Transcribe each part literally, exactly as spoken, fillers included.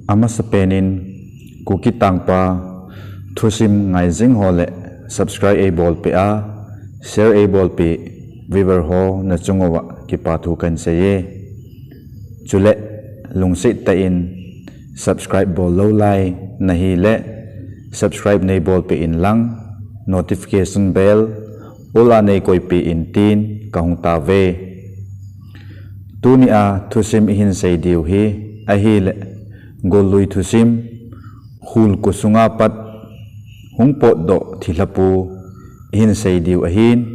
Amasapen in Kuki Tangpa thusim ngaijing ho le subscribe eibolpeh a, share eibolpeh viewer ho nachung uva kipa thu kahin seiye. Chule lungset tah in subscribe bol lou lai nahile subscribe neibolpeh inlang notification bell all a neikoipeh in tin kahung tauve. Tunia thusim ihin sei diu hi ahile, gollui thusim, khul ko sunga pat hung potdoh thilhapu ihin sei diu ahin,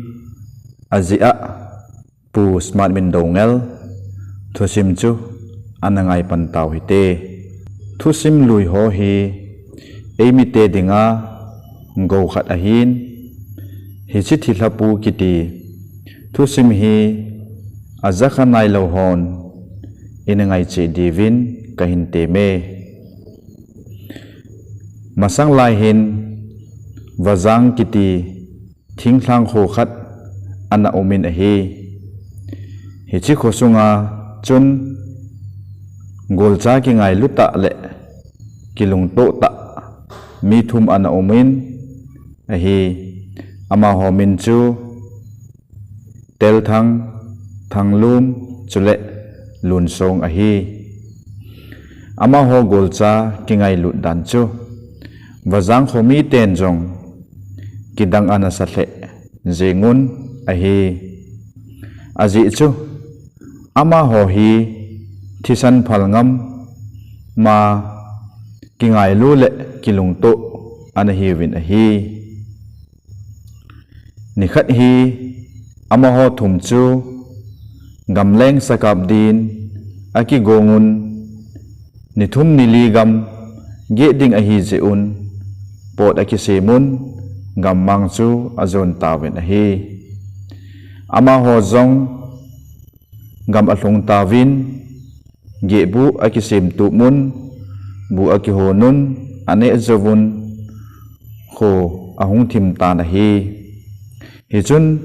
ajeh a Pu Smartmin Doungel thusim chu ana ngaipan tau hite. Thusim lui ho hi eimite dinga gou khat ahin, hiche thilhapu kiti thusim hi ajakha nailou hon ina ngaicheh diuvin kahin teme. Masang lai hin Vajang kiti thinglhang kho khat ana umin ahi. Hiche kho sunga chun golcha kingailu tah le kilungtoh tah mi thum ana umin ahi. Amaho min chu Telthang, Thanglum, chule Lunsong ahi. Amaho golcha kingailut dan chu Vajang kho miten jong kidang ana sa lheh jengun ahi. Ajeh chu amaho hi thisan phal ngam ma kingailu le kilungtoh ana hiuvin ahi. Nikhat hi amaho thum chu gamleng sakap din akigongun, nithum nili gam geh ding ahi jeh un pot akisemun, gammang chu ajon tauvin ahi. Amaho jong gam alhung tauvin, gehbu akisem tup un, bu akihonun, aneh jouvun, kho ahung thim tan ahi. Hichun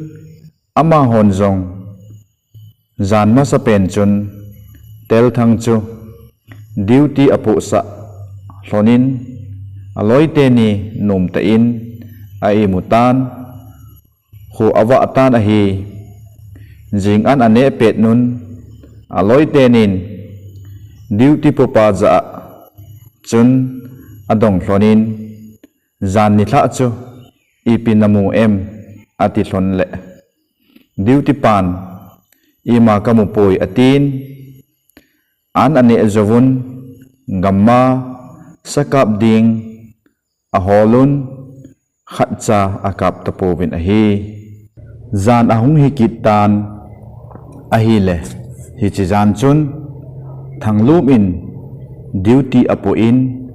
amahon jong jan masapen chun Telthang chu duty apohsah lhonin, aloiteni nomtah in a-imu tan, kho avah tan ahi. Jing an aneh petnun, aloitenin duty popa jah a chun adong lhonin, jan nilhah chu ipi namu em, ati lhon leh, duty pan, ima kamu poi, atin, an aneh jouvun, gamma sakap ding aholun, khatcha akap tapouvin ahi. Jan ahung hi kit tan ahile, hiche jan chun Thanglum in duty apoh in,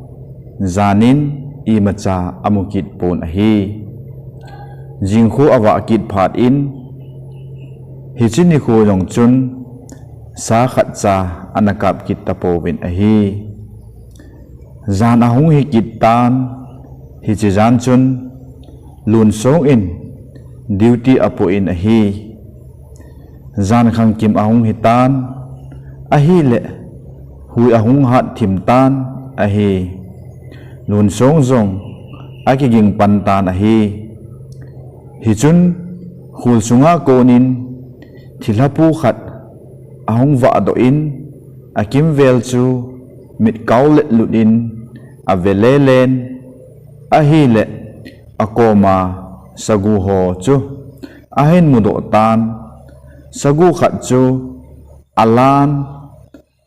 jan in imacha amu kit pon ahi. Jingkho avah kit phat in, hiche nikho jong chun sa khatcha ana kap kit tapouvin ahi. Jan ahung hi kit tan, hiche jan chun Lunsong in duty apoh in ahi. Jan khangkim ahung hitan ahile, hui ahung hat thim tan ahi. Lunsong jong akiging pan tan ahi. Hichun khul sunga konin thilhapu khat ahung vahdoh in, akimvel chu mitkau letlut in ave lelen ahile, akoma sagu ho chu ahin mudoh tan. Sagu khat chu alan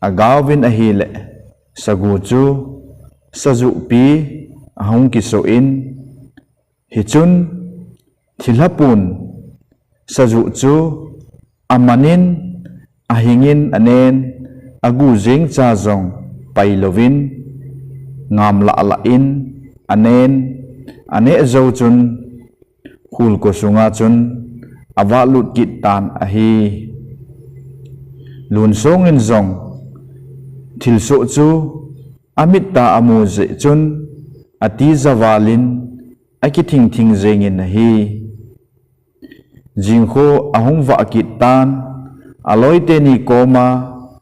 agaovin ahile, sagu chu sajuhpi ahung kisoh in, hichun thilhapun sajuh chu amanin, ahingin anen, agu jengcha jong pailouvin, ngam lahlah in anen, aneh jou chun khul ko sunga chun avahlut kit tan ahi. Lunsong in jong thilsoh chu amitta amu jeh chun atija valin akithingthing jengin ahi. Jingkho ahung vah kit tan, aloiteni koma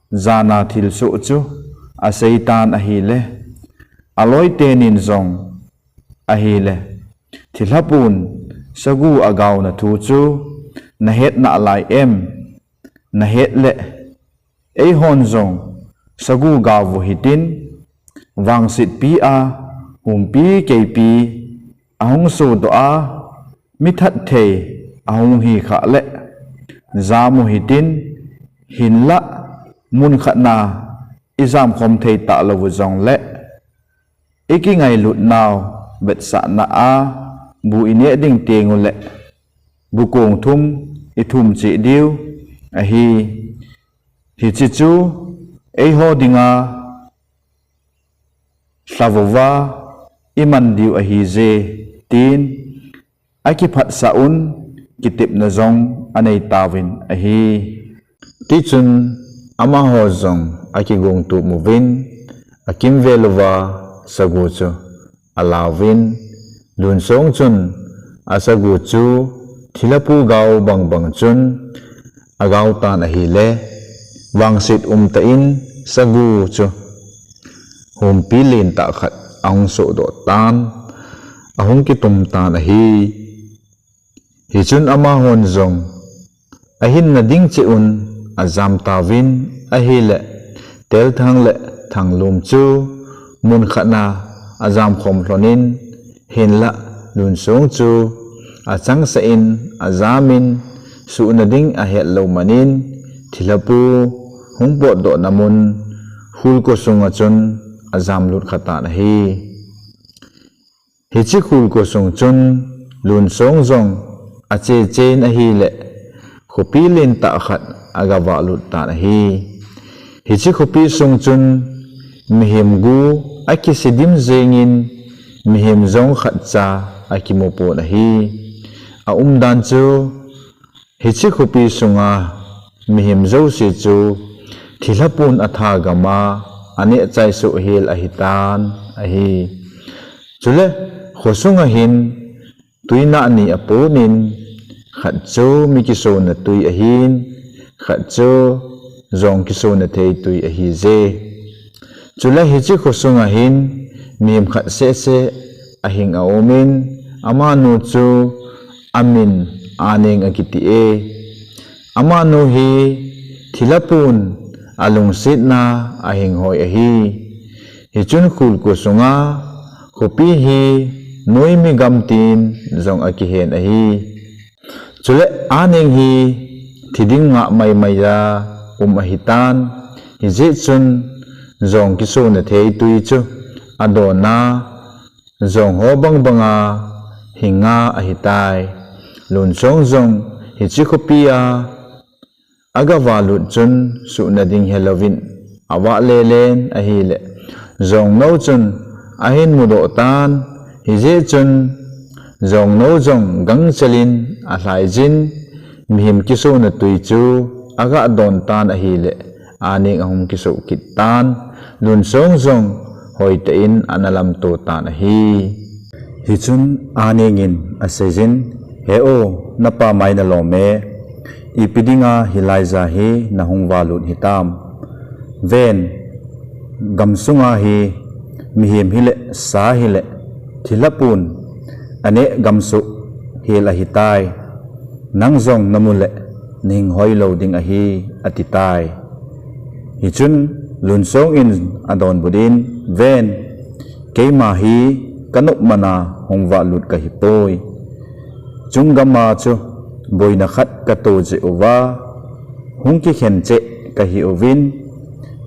jana thilsoh chu aseitan ahile, aloitenin jong ahile, thilhapun sagu agaona thu chu nahet nalai em? Nahet le, eihon jong sagu gaovu hitin, vangsetpi a humpi keipi ahung sodoh a, mithat thei ahung hikhah le, jamu hitin, hinlah munkhatna ijamkhom thei talou jongle, ikingailut nau vetsahna a bu ineh ding tengule, bu kong thum ithum cheh diu ahi. Hiche chu eiho dinga lhavouva iman diu ahije, tin akiphatsah un, kitepna jong aneitauvin ahi. Tichun amaho jong akigongtup uvin, akimvel uva sagu chu alauvin, Lunsong chun asagu chu thilhapu gao bangbang chun agaotan ahile, vangset umtah in sagu chu humpi lentah khat ahung sodoh tan, ahung kitum tan ahi. Hichun amahon jong ahinna ding cheh un ajamtauvin ahile, telthang le thanglum chu munkhatna ajamkhom lhonin, hinlah Lunsong chu achangseh in ajamin, suhna ding ahetlou manin, thilhapu hung potdohna mun khulko sunga chun ajamlut khatan ahi. Hiche khulko sung chun Lunsong jong achechen ahile, khopi lentah khat agavahlut tan ahi. Hiche khopi sung chun mihem gu akisidim jengin, mihem jong khatcha akimupon ahi. Aumdan chu, hiche khopi sunga mihem jouse chu thilhapun athagama aneh chaisoh hel ahitan ahi. Chule khosunga hin tuinah ni aponin, khat chu mi kisona twi ahin, khat chu jong kisona thei twi ahije. Chule hiche khosunga hin mihem khat sehseh ahing aumin, amanu chu amin Aneng akiti e. Amanu hi thilhapun alungsetna ahinghoi ahi. Hichun khulko sunga khopi hi noimi gam tin jong akihen ahi. Chule Aneng hi thi ding ngah maimai a um ahitan, hijeh chun jong kisona thei twi chu adona, jong ho bangbanga hinga ahitai. Lunsong jong hiche khopi a agavalut chun suhna ding helouvin avah lelen ahile, jongnou chun ahin mudoh tan, hijeh chun jongnou jong gangchelin alhaijin, mihem kisona twi chu agah don tan ahile, Aneng ahung kisoh kit tan, Lunsong jong hoitah in ana lamto tan ahi. Hichun Aneng in aseijin, He o, napa mai nalom e, ipi dinga hilaiya hi nahung valut hitam? Ven, gamsunga hi mihem hile sa hile thilhapun aneh gamsoh hel ahitai. Nang jong namu le nahinghoi lou ding ahi, atitai. Hichun Lunsong in adonbut in, Ven, keima hi kanop mana hung vahlut kahipoi. Chunggama chu boina khat kato jeh uva hung kikhen cheh kahiuvin,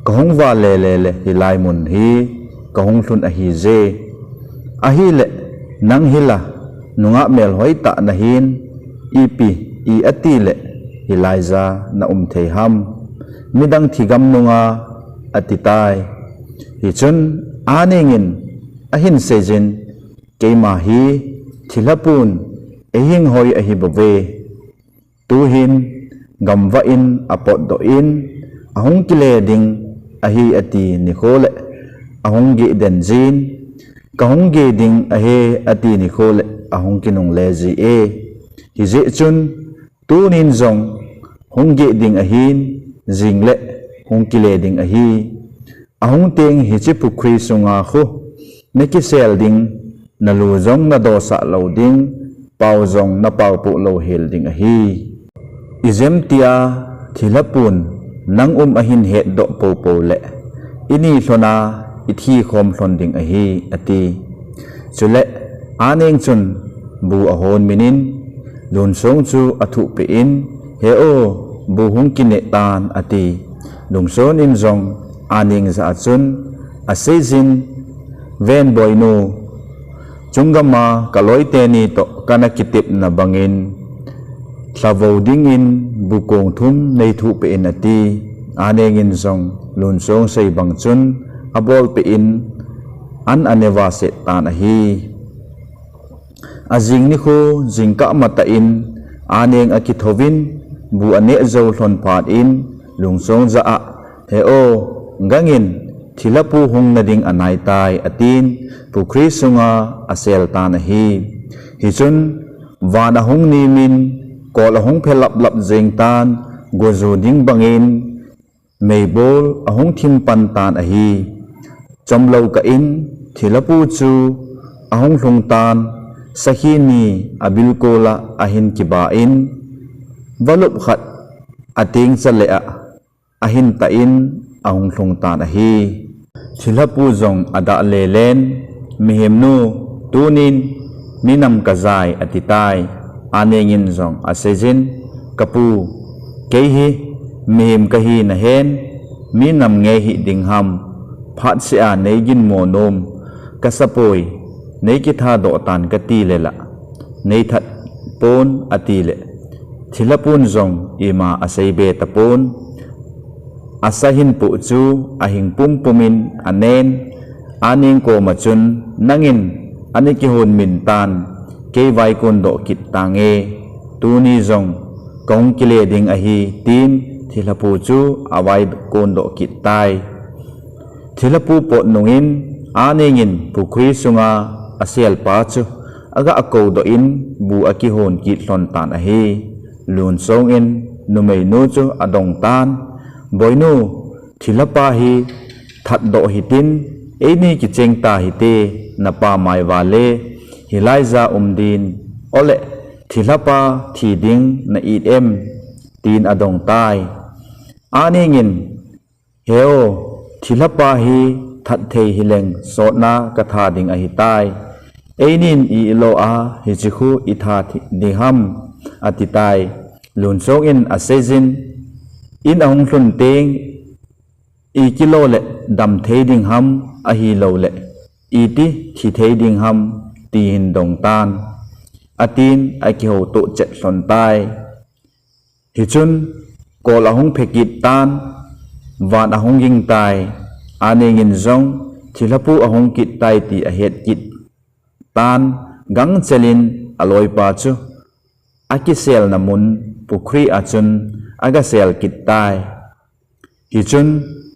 kahung vah lele le hilai mun hi kahung lhun ahije. Ahile nang hila nungah melhoitah nahin, ipi i atile hilaiya naum thei ham? Midang thigam nunga, atitai. Hichun Aneng in ahin seijin, Keima hi thilhapun eihinghoi ahibouve. Tuhin gamvah in apotdoh in, ahung kile ding ahi ati nikho le ahung geh den jin, kahung geh ding ahi ati nikho le ahung kinungle ji e. Hijeh chun tunin jong hung geh ding ahin, jingle hung kile ding ahi. Ahung teng hiche pukhri sunga khu nakisel ding, nalu jong nadosah lou ding, pao jong napaopoh louhel ding ahi. Ijemtia thilhapun nang um ahin hetdoh poupou le ini lhona ithi khom lhon ding ahi, ati. Chule Aneng chun bu ahon minin, Lunsong chu athuhpeh in, He o, bu hung kineh tan, ati. Lunsong in jong Aneng jah a chun aseijin, Ven boinu, chunggama kaloi teni toh kana kitepna bangin, lhavou dingin bu kong thum neithuhpeh in, ati. Aneng in jong Lunsong sei bang chun abolpeh in, an aneva set tan ahi. Ajing nikho jingkah matah in Aneng akithouvin, bu aneh jou lhon phat in Lunsong jah a, He o, gangin thilhapu hung nading anaitai, atin pukhri sunga asel tan ahi. Hichun van ahung nimin, kol ahung phe laplap jeng tan, goju ding bangin meibol ahung thim pan tan ahi. Chomlou kah in thilhapu chu ahung lhung tan, sakhi ni abilkol a ahin kiba in, valop khat atengcha leh a ahin tah in ahung lhung tan ahi. Thilhapu jong adah lelen, Mihemnu, tunin minam kajai, atitai. Aneng in jong aseijin, Kapu, kei hi mihem kahi nahen, minam ngei hih ding ham, phatseh a neiginmo nom kasapoi, neikithadoh tan kati le la neithat pon, atile thilhapun jong ima aseibe tapon. Asa hinpoh chu ahing pumpumin anen, Aneng koma chun, Nangin ana kihon min tan, kei vaikondoh kit tange, tuni jong kahung kile ding ahi, tin thilhapu chu avaikondoh kit tai. Thilhapu pot nungin Aneng in pukhri sunga aselpa chu aga koudoh in bu akihon kit lhon tan ahi. Lunsong in numeinu chu adong tan, Boinu, thilhapa hi thatdoh hitin, eini kicheng ta hite, napa mai vale hilaija um din, ole thilhapa thi ding na it em, tin adong tai. Aneng in, He o, thilhapa hi that thei hileng sotna katha ding ahitai. Einin i ilo a hiche khu itha ding ham, atitai. Lunsong in aseijin, In ahung lhun teng ikilo le damthei ding ham, ahilouleh iti thithei ding ham, ti hin dong tan, atin akihoutoh chet lhon tai. Hichun kol ahung phe kit tan, van ahung ging tai. Aneng in jong thilhapu ahung kit tai ti ahet kit tan, gangchel in aloipa chu akiselna mun pukhri a chun agasel kit tai. Hichun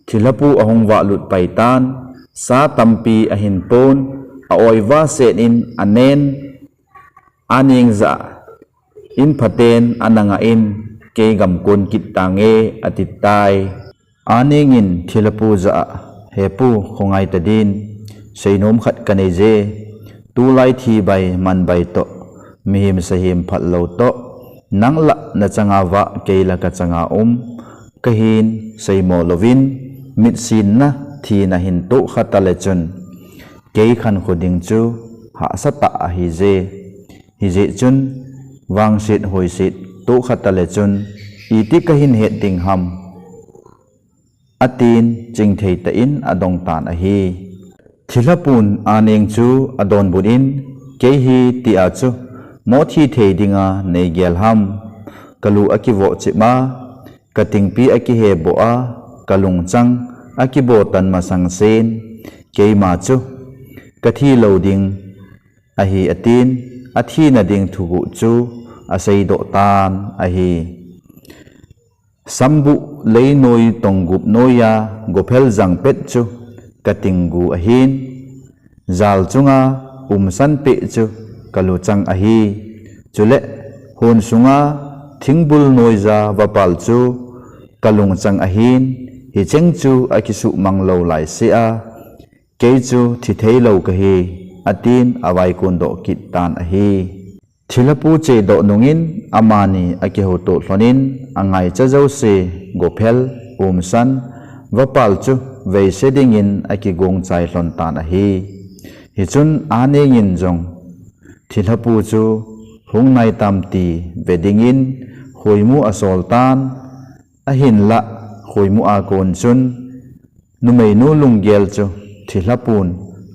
thilhapu ahung vahlut pai tan, sa tampi ahin pon, a-oiva set in anen, Aneng jah a, In phaten ana ngah in, kei gamkon kit tange, atitai. Aneng in thilhapu jah a, He pu, khongai tadin, seinom khat kanei je. Tulai thibai manbai toh, mihem sahem phatlou toh, nang la nachanga vah, kei la kachanga um kahin seimo louvin, mitsinna thina hin tohkha tale chun, kei khankho ding chu hahsatah ahije. Hijeh chun vangset hoiset tohkha tale chun iti kahin het ding ham, atin chingthei tah in adong tan ahi. Thilhapun Aneng chu adonbut in, Kei hi tia chu mothi thei dinga neigel ham? Kalu akivoh chip a, katingpi akiheboh a, kalungchang akibo tan masang sen, keima chu kathi lou ding ahi, atin, athina ding thuguh chu aseidoh tan ahi. Sambuh leinoi tonggup noiya gophel jangpet chu katinggu ahin, jal chunga umsan peh chu kaluchang ahi. Chule hon sunga thingbul noija vapal chu kalungchang ahin, hicheng chu akisuhmang lou laisea, kei chu thi thei lou kahi, atin avaikondoh kit tan ahi. Thilhapu chedoh nungin amani akihoutoh lhonin angaicha jouse, gophel, umsan, vapal chu veise dingin akigong chai lhon tan ahi. Hichun Anengin jong thilhapu chu hung naitam ti ve dingin khoimu asol tan, ahinlah khoimu a kon chun numeinu lunggel chu thilhapun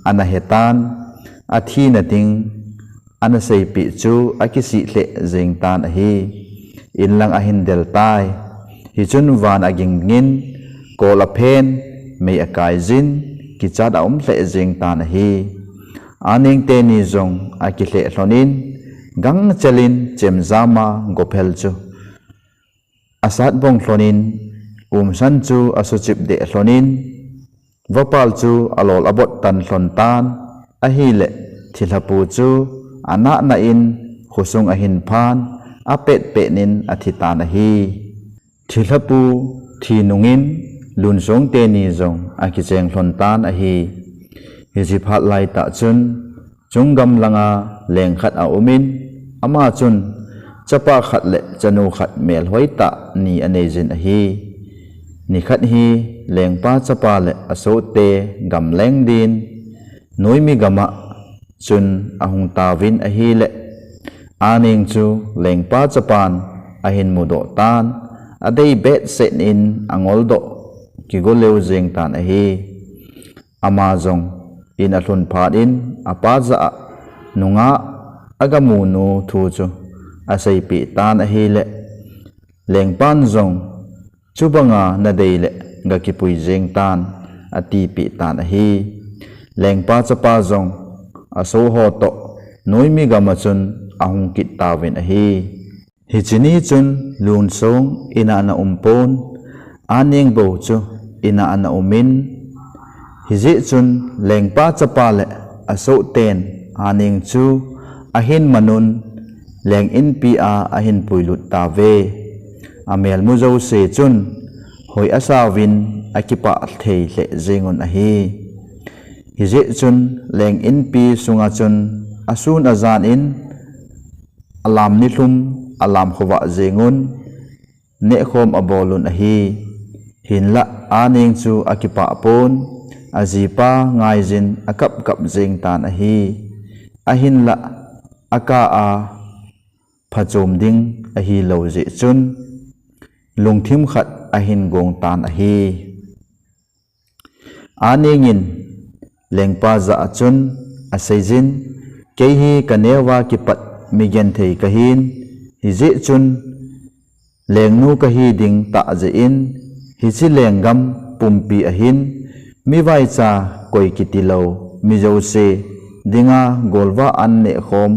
ana hetan, athina ding ana seipeh chu akisih lheh jeng tan ahi. Inlang ahin del tai. Hichun van agingin, kol aphen, mei akaijin, kichat aum lheh jeng tan ahi. Aneng teni jong akilheh lhonin, gangchelin chemjama gophel chu asat bong lhonin, umsan chu asuchip deh lhonin, vapal chu alol abot tan lhon tan, ahileh thilhapu chu anahna in khosung ahin phan, apetpet in athi tan ahi. Thilhapu thi nungin Lunsong teni jong akicheng lhon tan ahi. Hiche phat laitah chun, chunggam langa leng khat aumin, ama chun chapa khat le chanu khat melhoitah ni aneijin ahi. Nikhat hi lengpa chapa le asohte gamleng din noimi gama chun ahung tauvin ahileh, Aneng chu lengpa chapan ahin mudoh tan, adei behseh in angoldoh kigoleu jeng tan ahi. Ama jong in alhun phat in apa jah a nungah agamunu thu chu aseipeh tan ahileh, lengpan jong, chubanga nadei le gakipui jeng tan, atipeh tan ahi. Lengpa chapa jong asohho toh noimi gama chun ahung kit tauvin ahi. Hiche ni chun Lunsong in'a ana umpon, Aneng bou chu in'a ana umin, hijeh chun lengpa chapa le asohten Aneng chu ahin manun, leng inpi a ahin puilut tauve. Amelmu jouse chun hoi asauvin akipah thei lheh jengun ahi. Hijeh chun leng inpi sunga chun asun ajan in alam nilhum alam khovah jengun nehkhom abolun ahi. Hinlah Aneng chu akipah pon, ajipa ngaijin akapkap jeng tan ahi. Ahinlah akah a phachom ding ahilou jeh chun lungthim khat ahin gong tan ahi. Aneng in lengpa jah a chun aseijin, kei hi kaneova kipat migenthei kahin, hijeh chun lengnu kahi ding tah jeh in, hiche lenggam pumpi ahin, mivaicha koi kitilou mi jouse dinga golvah an nehkhom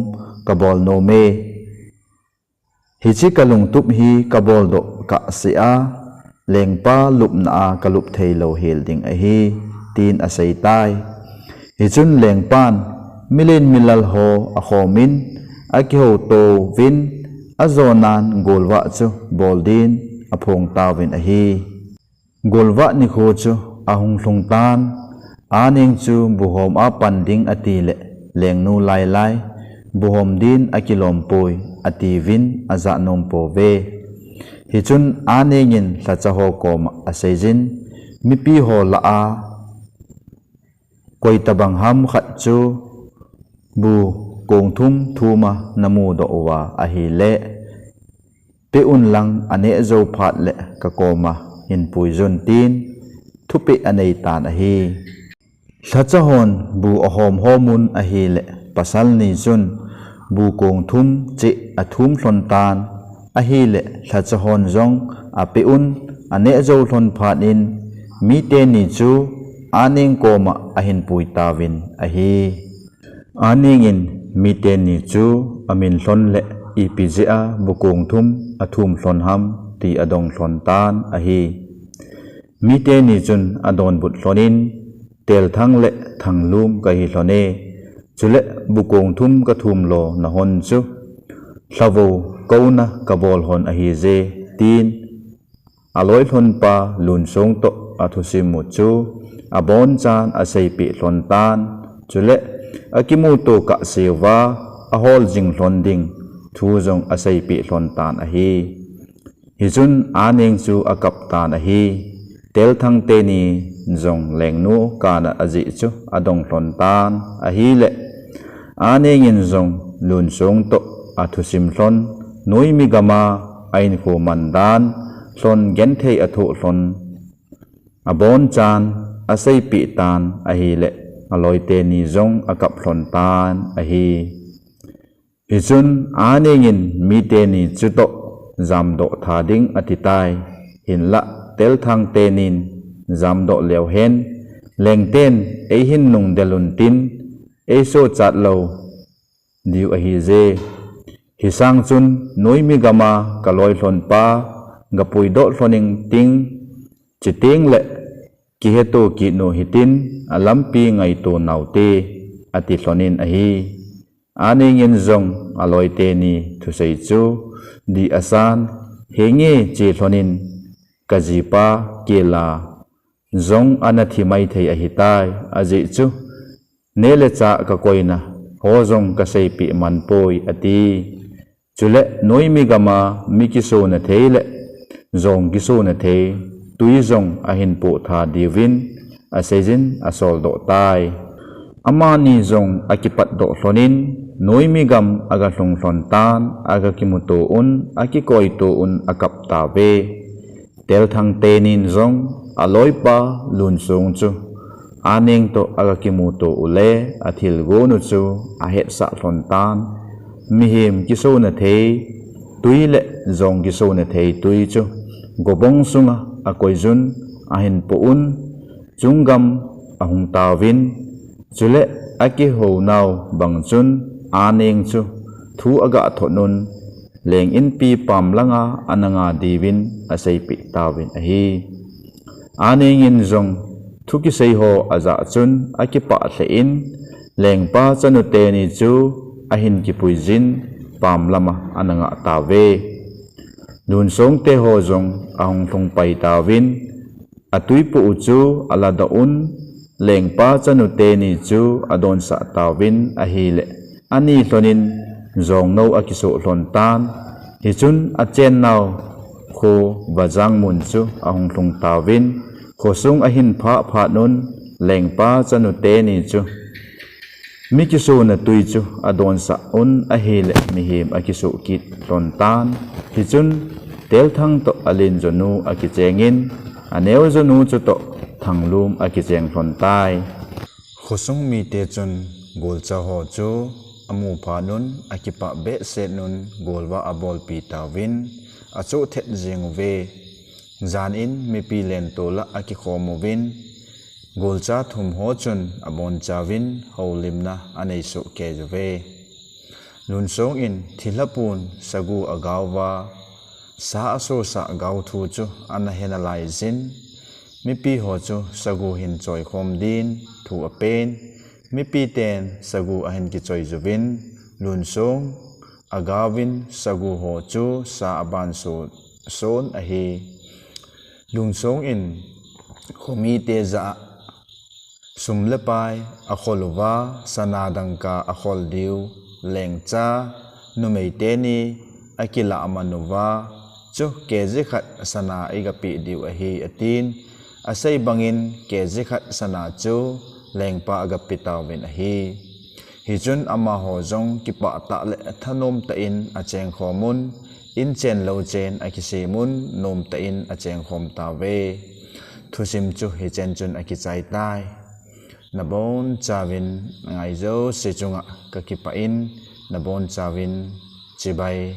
kabol nome. Hiche kalungtup hi kaboldoh kahsea, lengpa lupna a kalup theilou hel ding ahi, tin aseitai. Hichun lengpan milen milal ho akhomin, akihoutouvin, ajonan golvah chu bol din aphong tauvin ahi. Golvah nikho chu ahung lhung tan, Aneng chu buhom a pan ding atileh, lengnu lailai, buhom din akilompoi, atiuvin ajah nompouve. Hichun Aneng in lhachaho koma aseijin, mipiho lah a koitabang ham khat chu bu kong thum thuma namudoh uva ahile, peun lang aneh jou phat le kakoma hinpuijun tin thupeh aneitan ahi. Lhachahon bu ahomhom un ahile, pasalni chun bu kong thum cheh athum lhon tan ahile, lhachahon jong apeun aneh jou lhon phat in, miteni chu Aneng koma ahinpui tauvin ahi. Aneng in miteni chu amin lhon le ipi jeh a bu kong thum athum lhon ham ti adong lhon tan ahi. Miteni chun adonbut lhonin, Telthang le Thanglum kahi lhone, chule bu kong thum kathum lo nahon chu lhavou kouna kabol lhon ahije, tin aloi lhonpa Lunsong toh athusim u chu abonchan aseipeh lhon tan, chule akimuto kahseuva ahol jing lhon ding thu jong aseipeh lhon tan ahi. Hichun Aneng chu akap tan ahi. Telthang teni jong lengnu kana ajeh chu adong lhon tan ahile, Aneng in jong Lunsong toh athusim lhon, Noimi gama a-inkho man dan lhon genthei athoh lhon abonchan aseipeh tan ahile, aloi teni jong akap lhon tan ahi. Hichun Aneng in mite ni chutoh jamdoh tha ding atitai. Hinlah Telthang tenin jamdoh leuhen, lengten eihin nungdel untin, eisochat lou diu ahije. Hisang chun Noimi gama kaloi lhonpa gapuidoh lhon ingting, chuteng le kiheto kit u hitin, alampi ngaito naute, ati lhonin ahi. Aneng in jong aloi teni thusei chu dih asan, henge che lhonin kajipa kila jong ana thi maithei ahitai, ajeh chu neh le chah kakoina ho jong kaseipeh manpoi, ati. Chule Noimi gama mi kisona thei le jong kisona thei twi jong ahin poh tha diuvin aseijin asoldoh tai. Amani jong akipatdoh lhonin Noimi gam agalhung lhon tan, agakimuto un, akikoito un akap tauve. Telthang tenin jong aloipa Lunsong chu Aneng toh agakimuto u le athilgon u chu ahetsah lhon tan. Mihem kisona thei twi le jong kisona thei twi chu gobong sunga akoijun ahin poh un, chunggam ahung tauvin, chule akihounau bang chun Aneng chu thu agathot un, leng inpi pam langa ana nga diuvin aseipeh tauvin ahi. Aneng in jong thu kisei ho ajah chun akipah lheh in, lengpa chanu teni chu ahin kipuijin pam lama ana nga tauve. Lunsong te ho jong ahung lhung pai tauvin, atwipoh u chu aladoh un, lengpa chanu teni chu adonsah tauvin ahile, ani lhonin jongno akisoh lhon tan. Hichun achennau kho Vajangmun chu ahung lhung tauvin, khosung ahin phah phat un, lengpa chanu teni chu mi kisona twi chu adonsah un ahile, mihem akisoh kit lhon tan. Hichun Telthang toh alenjonu akichengin, aneojonu chutoh Thanglum akicheng lhon tai. Khosung mite chun golcha ho chu amu phat un akipah behseh un, golvah abolpi tauvin achoh thet jeng uve. Jan in mipi lentol a akikhom uvin, golcha thum ho chun abonchauvin houlimna anei soh kei uve. Lunsong in thilhapun sagu agauva, sa asosah gau thu chu ana he nalaijin, mipi ho chu sagu hin choikhom din thu apen, mipiten sagu ahin kichoi uvin, Lunsong agauvin sagu ho chu sa abanso son ahi. Lunsong in khomite jah a sum le pai akhol uva, sana dangka akhol diu, lengcha numei teni akilah man uva, chu KG khat sana igapeh diu ahi, atin, asei bangin KG khat sana chu lengpa agape tauvin ahi. Hichun amaho jong kipah tah le thanom tah in achengkhom un, inchen louchen akisem un, nomtah in achengkhom tauve. Thusim chu hichen chun akichai tai. Nabonchauvin ngai jouse chunga kakipah in, nabonchauvin chibai.